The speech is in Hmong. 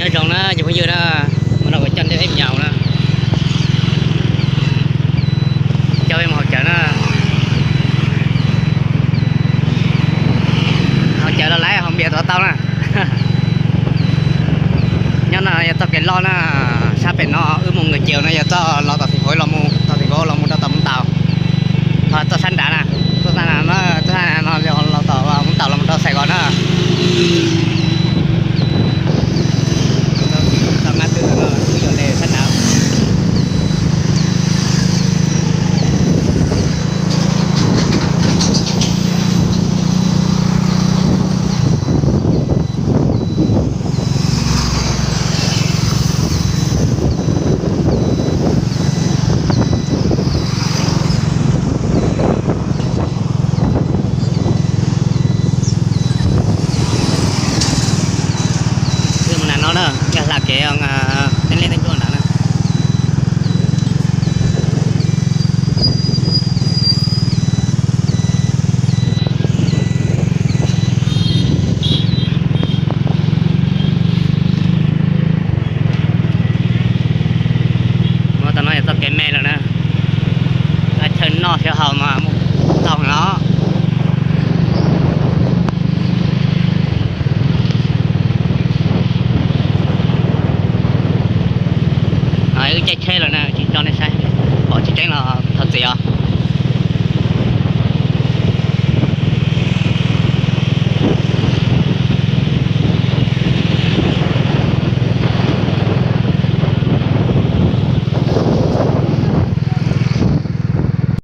Zoo na cov phooj ywg na, mas no kuv coj nej ib nyuag na, coj peb mus hauv cawv na. Hauv cawv los lawv haus npias tau tau na. Nyob no yog txoj kev loj na, sab pem no wb mus Ngwm Ces no yog txoj los tom Theej Fauv los mus, tom Theej Fauv los mus rau tom Moob Taus. Ho txoj sab nrad na, txoj sab nrad no, txoj sab nrad no los tom Moob Taus los mus rau Xais Kos na. Tau nqaj twg no wb yuav le sab nrad. Mus nram no na, nkag hla kev teeb liab teeb ntsuab nrad na. Mus tau no yog txoj kev me lawm na, chaw noj chaw haus mas mus tau no. Wb caij tsheb lawm na, tsis tso nej saib, pom tsis tseeb los thov txim os.